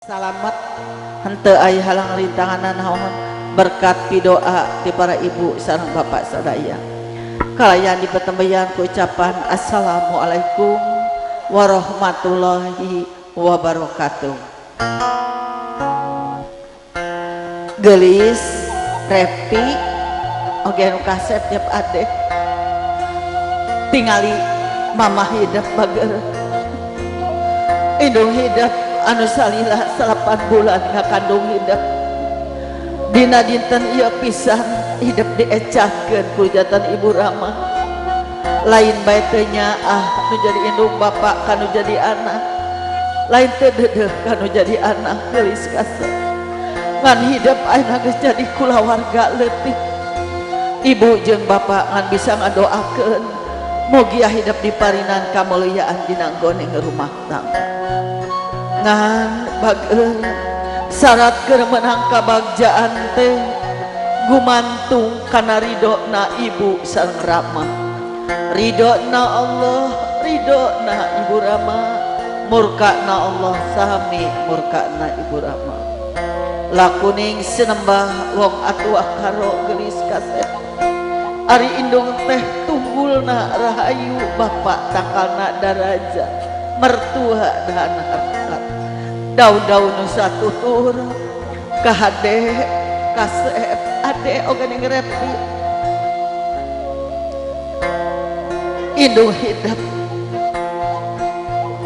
Salamat henteu aya halang rintangan naon berkat pidoa ti para ibu sareng bapak sadaya. Kalayan dipetembeyan ku ucapan assalamualaikum warahmatullahi wabarakatuh. Geulis Repi oge nu kasep tiap ade tingali mamah hidup bager indung hidup anu salila 8 bulan ngakandung hidup dina dinten ieu pisan hidup diecahkeun ku jatan Ibu Rama lain bae teu nyaah nu jadi indung bapak kanu jadi anak lain teu deudeuh kanu jadi anak geulis kasep ngan hidup ayeuna geus jadi kulawarga leutik ibu jeung bapak ngan bisa ngadoakeun mugia hidup diparinan kamuliaan dina nggone rumah tangga ngan bager syarat keur meunang kabagjaan teh gumantung kana ridona ibu sareng Rama ridona Allah ridona Ibu Rama murkana Allah sami murkana Ibu Rama lakuning sinembah wong atuh karo geulis kasep ari indung teh tunggulna rahayu bapak tangkalna daraja mertua dan harkat daun-daun nu satutur kahade kasep ade oge ning Repi indung hidup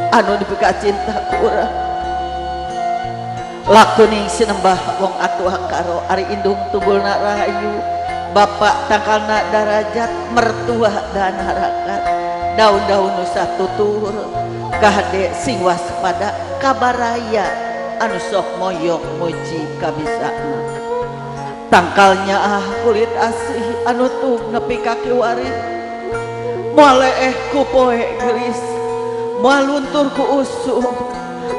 anu dipika cinta ku urang lakuning sinembah wong atuh karo ari indung tunggulna rahayu bapak tangkalna darajat mertua dan harakat daun-daun nu satutur kahade sing waspada kabaraya anu sok moyong muji kabisana tangkalnya ah kulit asih anu tuh nepi ka kiwari moal leeh ku poe geulis moal luntur ku usum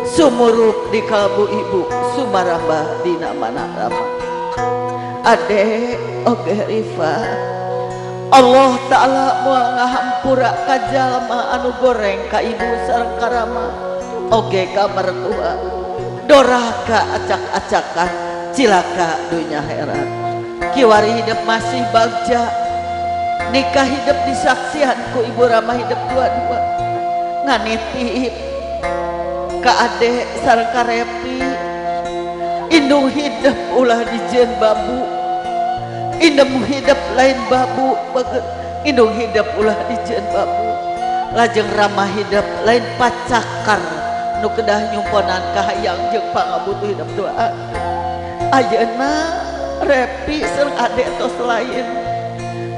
sumurup di kalbu ibu sumarambah dina mana rama ade oge Rifa Allah Ta'ala moal ngahampura ka jalma anu goreng ka ibu sareng karama oge ka mertua doraka acak-acakan cilaka dunya heran kiwari hidup masih bagja nikah hidup disaksian ku Ibu Rama hidup dua-dua nganitip ka ade sareng ka Repi indung hidup ulah dijieun babu indung hidup lain babu indung hidup ulah dijieun babu lajeng ramah hidup lain pacakar nu kedah nyumponan kahayang jeung pangabutuh hidup doa ayeuna Repi sareng ade tos lain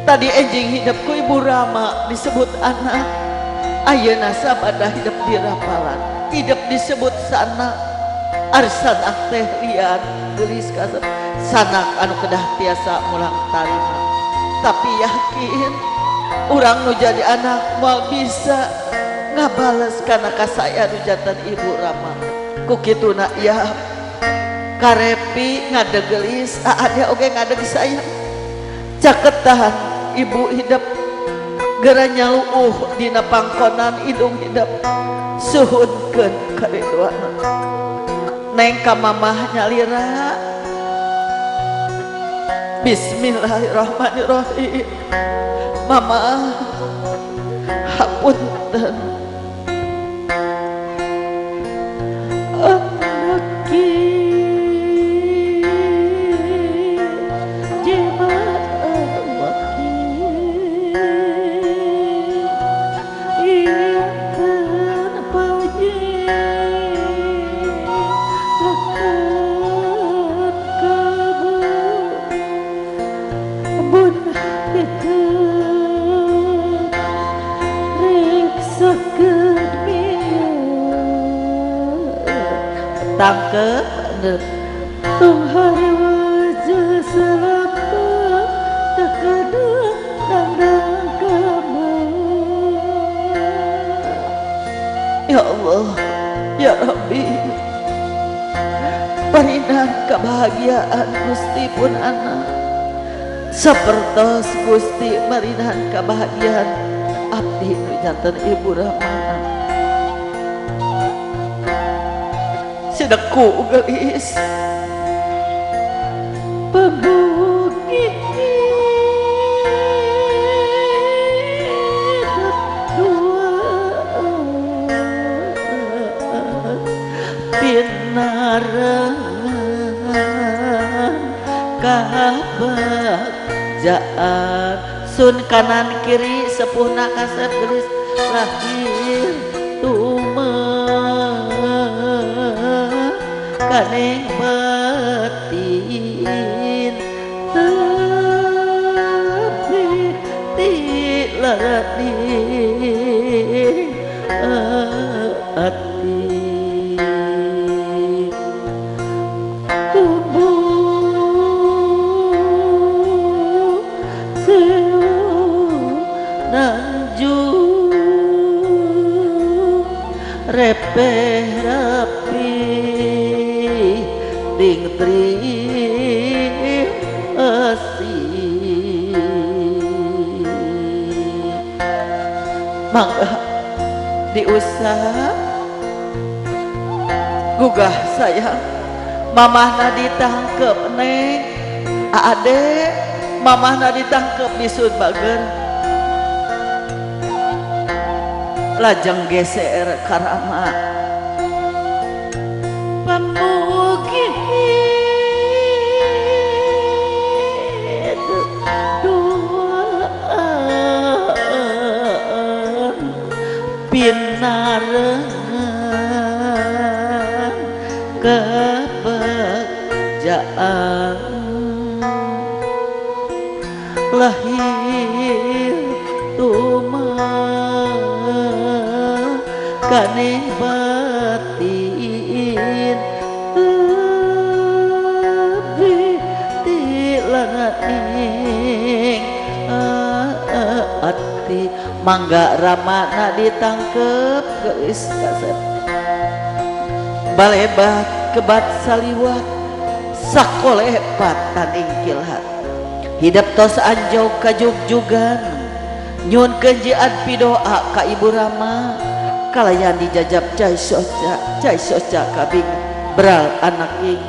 tadi enjing hidup ku Ibu Rama disebut anak ayeuna sabada hidup dirapalan hidup disebut sanak arsanak teh lian geulis kasep sanak anu kedah tiasa mulang tarima tapi yakin urang nu jadi anak moal bisa ngabales kana kasaya nu jantan Ibu Rama ku kituna ya Karepi ngadegelis ade oge ngadeg sayang caketan ibu hidup gera nyaluuh dina pangkonan indung hidup suhunkeun karidoana neng ka mamah nyalira bismillahirrahmanirrahim mama hapunten tangkep tung hari wajah selama terkadang dandang kamu ya Allah ya Rabbi parinan kebahagiaan Gusti pun anak sapertos Gusti marinan kebahagiaan abdi nu janten Ibu Rahmana. Sideku geulis pembuki pinarengan kabagjaan sun kanan kiri sepuhna kasep gelis lahir tume kaneng batin tapi tilaraning ati tubuh sewu nanjung repeh rapi ding trim esi mangga diusah gugah sayang mamahna ditangkep neng ade mamahna ditangkep di Sun Bager lajeng geser karama pamugi duaan pinarengan kebagjaan lahir tuman kaneng batin tapi tilanaing ati mangga ramana ditangkep geus kasep balebat kebat saliwat sakolepat taning kilhat hidep tos anjog kajugjugan nyuhunkeun jiad pidoa ka Ibu Rama kalayan dijajab cai soca kabing beral anaking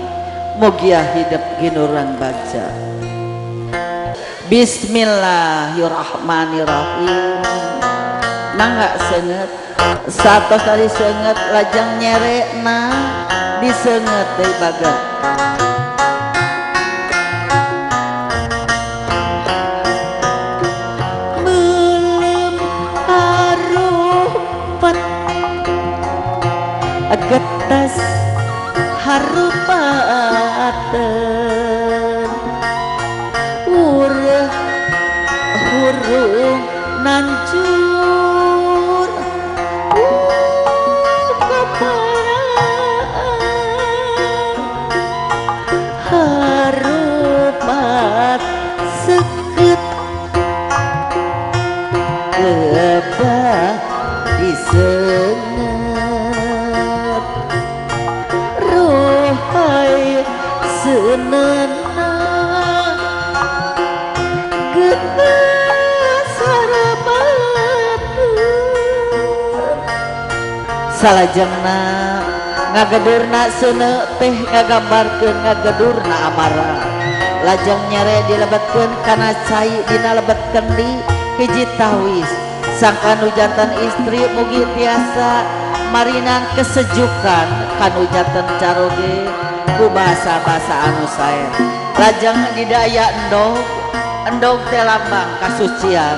mugia hidep ginuran bagja. Bismillahirrahmanirrahim. Mangga seungeut satos tadi seungeut lajeng nyerekna diseungeut deui bager. Meuleum harupat getas harupateun ureuh hurung nancur kaparaan harupat seukeut lebah diseungeut rohai seunena getas harapateun salajengna ngagedurna seuneu teh ngagambarkeun ngagedurna amara lajeng nyere dilebetkeun kana cai dina lebet kendi hiji tawis sangka nu jantan istri mugi tiasa marinan kesejukan kanu jantan caroge ku bahasa-bahasa anu sae lajeng didaya endog endog teh lambang kasucian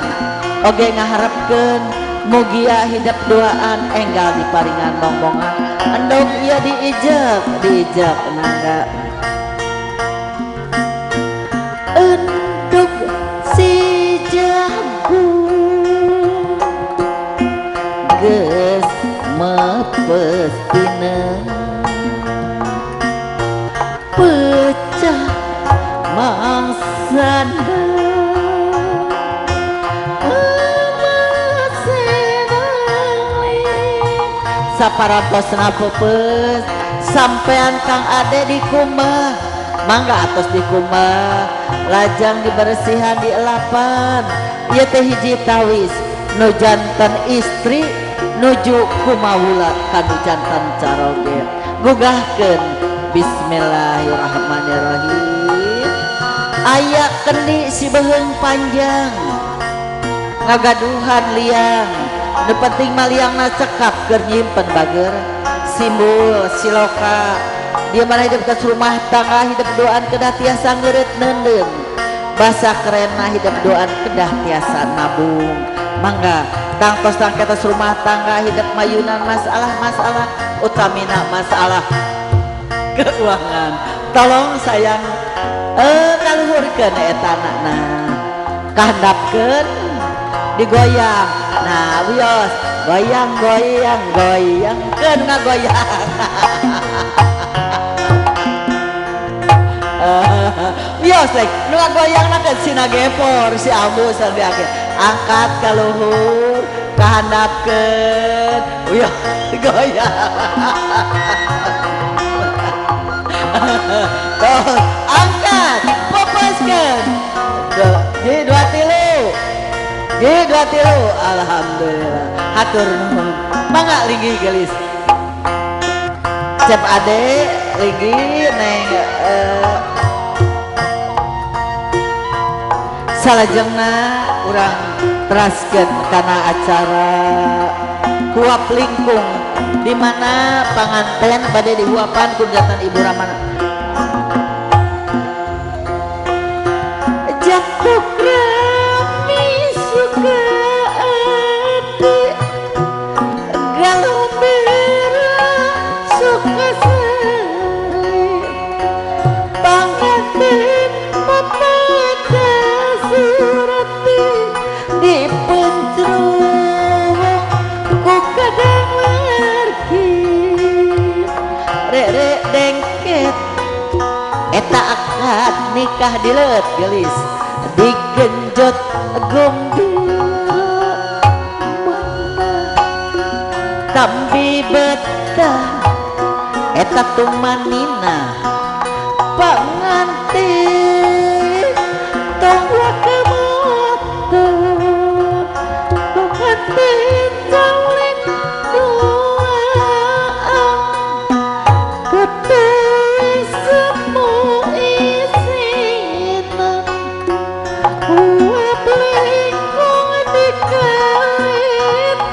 oge ngaharepkeun mugia hidep duaan enggal diparingan momongan endog ieu diijek diijek mangga endog si jagung geus mepes tina pecah mangsana saparantosna peupeus sampean Kang Ade dikumbah mangga atos dikumbah lajang dibersihan dielapan ieu teh hiji tawis nu janten istri nuju kumawula kanu janten caroge. Gugahkeun bismillahirrahmanirrahim. Aya kendi si beheung panjang ngagaduhan liang, nu penting mah liangna cekap keur nyimpen bager simbul siloka. Dia mana hidup ke rumah tangga hidup doan kedah tiasa ngeureut neundeun, basa kerenna hidup doan kedah tiasa nabung. Mangga tangtos tangketos rumah tangga hidup mayunan masalah-masalah utamina masalah keuangan. Tolong sayang kaluhurkeun eta anakna, kahandapkeun digoyang. Nah wios goyang goyang goyangkeun ngagoyang. Wios rek nu ngagoyangna kan sina gepor si ambu sampai akhir. Angkat ka luhur kahandapkeun wios goyang. Tuh, angkat popeskeun. Ji dua tilu, ji dua tilu. Alhamdulillah, hatur nuhun. Mangga linggih gelis. Cep ade linggih neng salajengna urang teraskeun kana acara huap lingkung di mana panganten bade dihuapan ku jantan Ibu Ramana. Jatuh rami suka ati galau merah suka seri panganten papada surati di pencrung ku kadang wargi rere dengket eta akad nikah dileut gelis digenjot gombiro mana tambi betah eta tumanina pangantin tong wakamata pangantin saling doaan kete semu isina huap lingkung dikaitan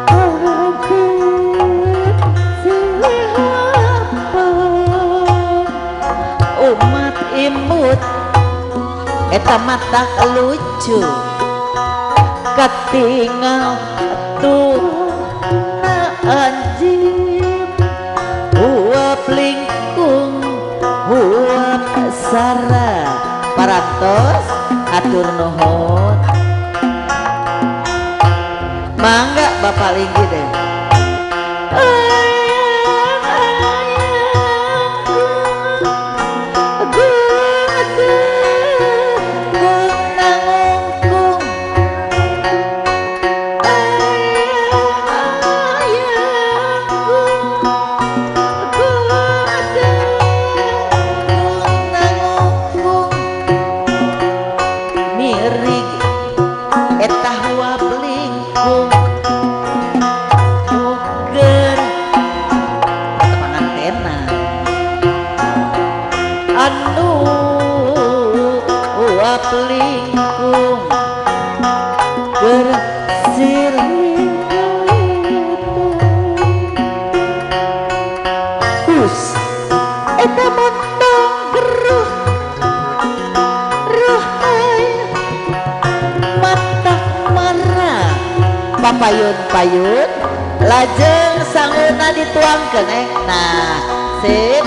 pangantin silih wapan umat imut eta mata lucu katingal tuh na anjing huap lingkung huap sara parantos atur nuhun. Mangga Bapak linggih deh. Payun-payun lajeng sanguna dituangkeun nah sip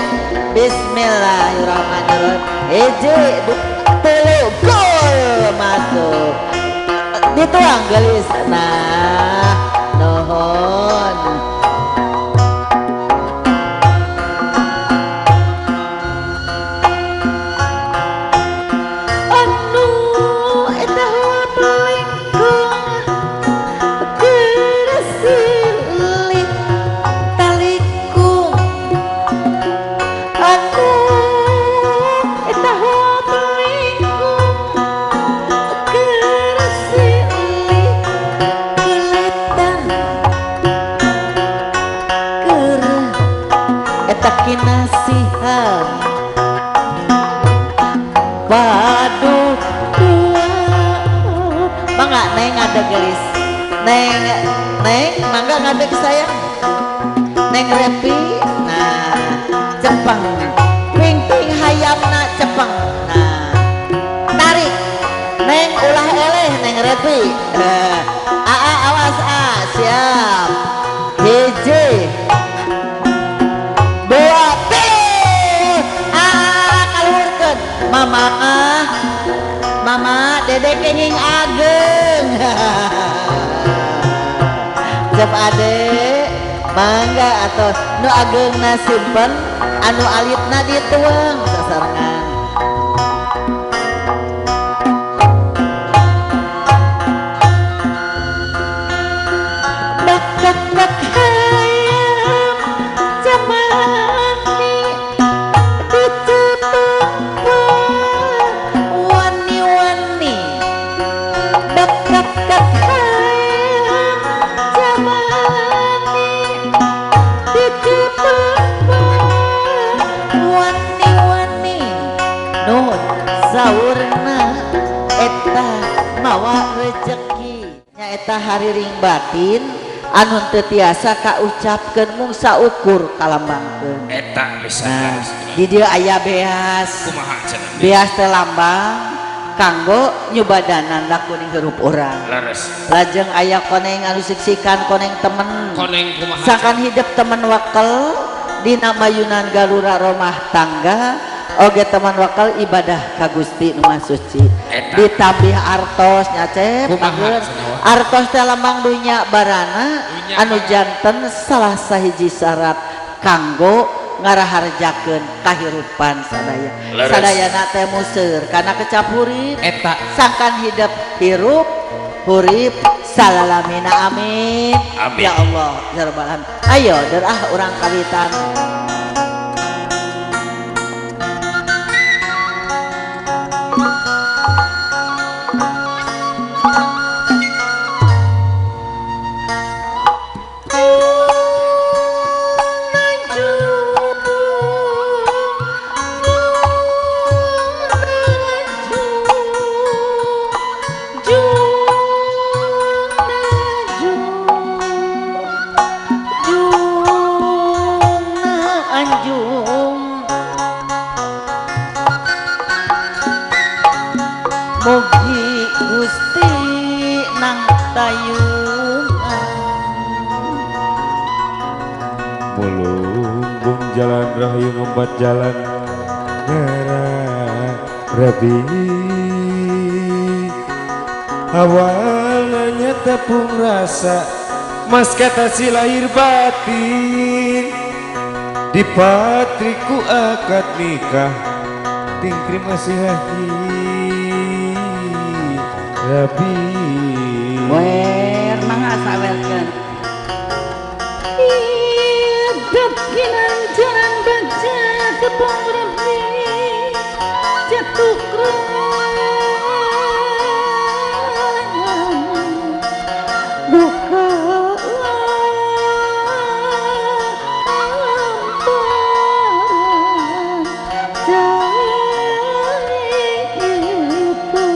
bismillahirrahmanirrahim hiji telu gol masuk dituang gelis. Nah nuhun. Anu eta huap lingkung kerasilik talikung anu eta huap lingkung kerasilik keletan. kasihan padu dua. Mangga neng ada gelis neng neng mangga ngadeg sayang neng Repi. Nah cepeng ping-ping hayamna cepeng. Nah tarik neng ulah eleh neng Repi. Aa awas a siap hiji dua tilu aa kaluhurkeun mama ah mama dede kenging ageng. Cep ade mangga atau nu ageungna simpen anu alitna dituang sasarengan. Bak bak bak hayam jamani dicepeng wani-wani. Bak bak bak hayam jamani dicepeng wani-wani. Nuhun saurna eta mawa rejeki nyaeta hariring batin anu teu tiasa kaucapkeun mung saukur kalambangkeun. Eta bisa. Nah, di dieu aya beas. Kumaha cenah? Beas teh lambang kanggo nyubadanan lakuning hirup urang. Leres. Lajeng aya koneng anu siksikan koneng temen. Koneng kumaha? Sangkan hidup temen wakel dina mayunan galura romah tangga oge teman wakal ibadah ka Gusti nu Maha Suci. Eta. Ditambih artos nya Cep. Kumaha cenah? Artos teh lambang dunya barana Dunya anu barana. Janten salah sahiji syarat kanggo ngaraharjakeun kahirupan sadaya. Leres. Sadayana teh museur kana kecap hurip. Eta. Sangkan hidup hirup hurip salalamina amin. Amin. Ya Allah ya rabbal alamin. Ayo derah urang kawitan. Mugi Gusti nang tayungan Mulunggung jalan rahayu ngembat jalan ngarah rabi. Awalnya tepung rasa mas kata si lahir batin di patriku akad nikah tingkri masih hati rabi. Wer mangga sawerkeun. Hidup kinanjaran baca tepung rabi jatuh kerang buka hamparan cari itu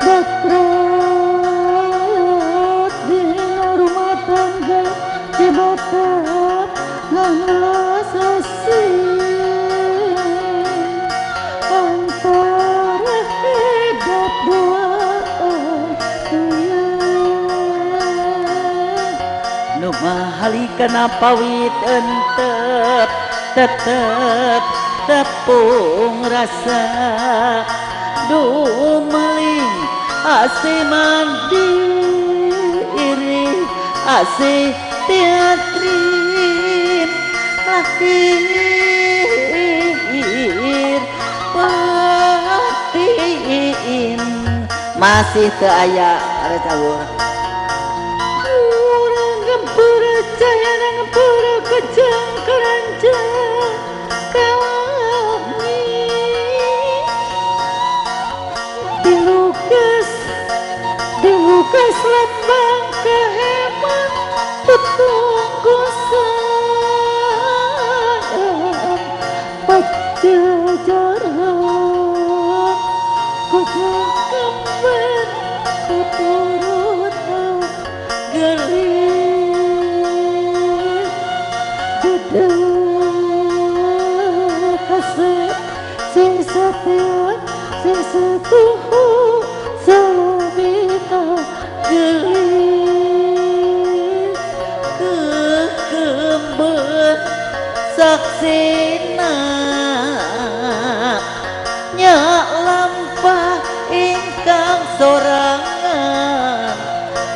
bakrat dina rumah tangga jebatat ngangelas asih antara hidup dua nu mahali kana pawit entep tetep tepung rasa dumeling asih mandiri asih teatrin lahir batin masih teu aya are cawur. Urang percaya nang pura kejang keranjang kami dilukis dilukis lambang kehemat tutunggu Jajaran kujang kemben keturunan gelis gede kasih sing setia sing setuhu salamita gelis kekemben saksina nya lampah ingkang sorangan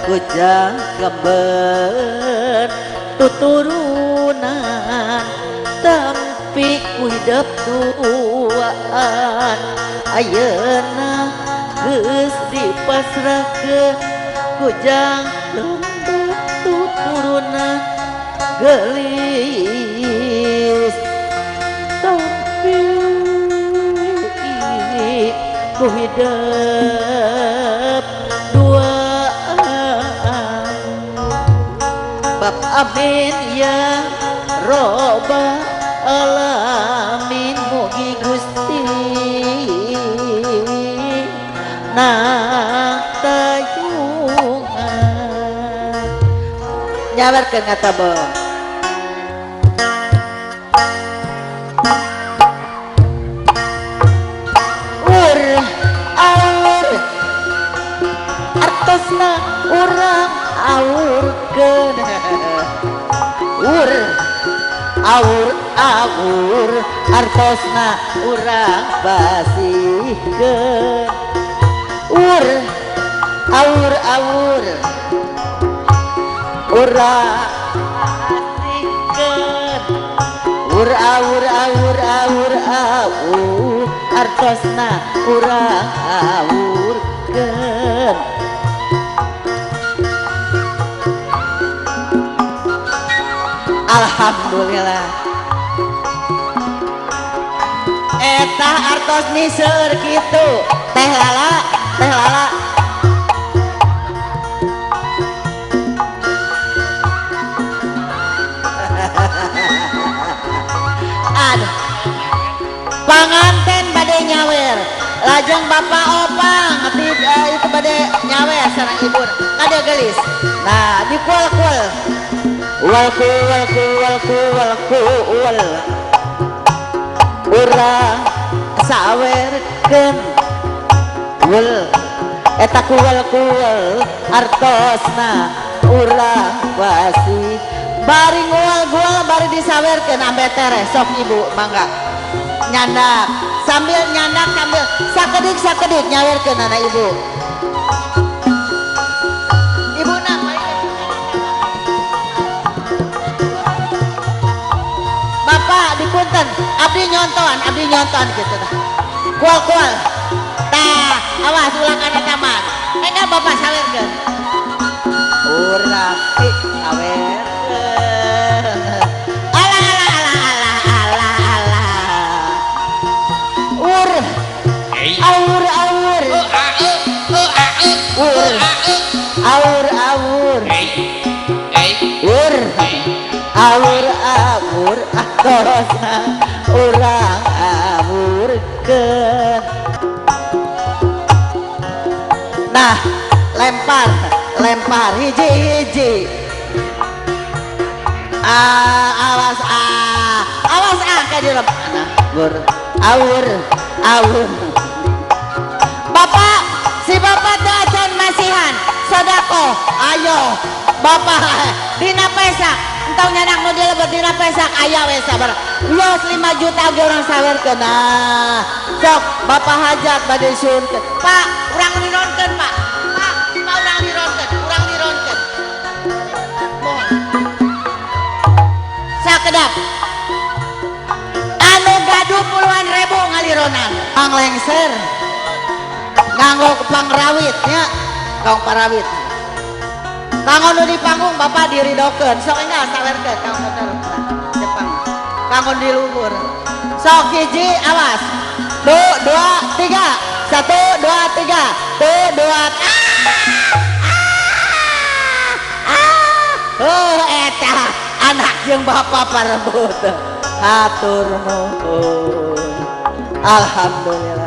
kujang kemben tuturunan tampi ku hidep duaan ayeuna geus dipasrahkeun kujang kemben tuturunan gelis tapi ku hidep duaan bab amin ya robbal alamin mugi Gusti nang tayungan nyawerkeun ngatabong ur aur artosna urang aurkeun ur aur aur artosna urang pasihkeun ur aur aur urang pasihkeun ur aur aur aur aur artosna urang aurkeun. Alhamdulillah eta artos niseur kitu teh lala teh lala aduh panganten bade nyawer lajeng bapak opang itu bade nyawer sareng ibu kade gelis nah dikual-kual walku walku walku walku wal urang sawerkeun wal eta kual kual artosna urang basi bari ngual-gual bari disawerkeun ambe tereh sok ibu mangga nyandak sambil nyandak sambil sakedik sakedik nyawerkeun anak ibu. Bapak dipunten abdi nyonton gitu tah. Kual-kual. Tah, awas ulah kana taman. Enggal bapak sawerkeun. Urang sawerkeun. Alah alah alah alah alah alah. Ur. Aur aur. Ur. Aur aur. Ur. Aur aur artosna urang aurkeun. Nah, lempar, lempar hiji hiji. Ah, awas ah, awas ah ka di nah, gur, aur, aur. Bapak, si bapak teu acan masihan sedekah. Ayo, bapak dina pesak. Entong nyanak nu dilebet dina pesak aya we sabar. Los 5 juta ge urang sawerkeun. Nah, sok bapak hajat bade suunkeun. Pak, urang lironkeun, Pak. Pak, Pak urang lironkeun, urang lironkeun. Mohon. Sakedap. Anu gaduh puluhan ribu ngalironan. Panglengser. Nganggo pangrawit nya, kang parawit. Kanggo nu di panggung bapak diridokeun sok enggal sawerkeun kanggo terus Jepang kanggo di luhur sok hiji awas 2 2 3 1 2 3 2 2 oh eta anak jeung bapak parebut hatur nuhun. Alhamdulillah.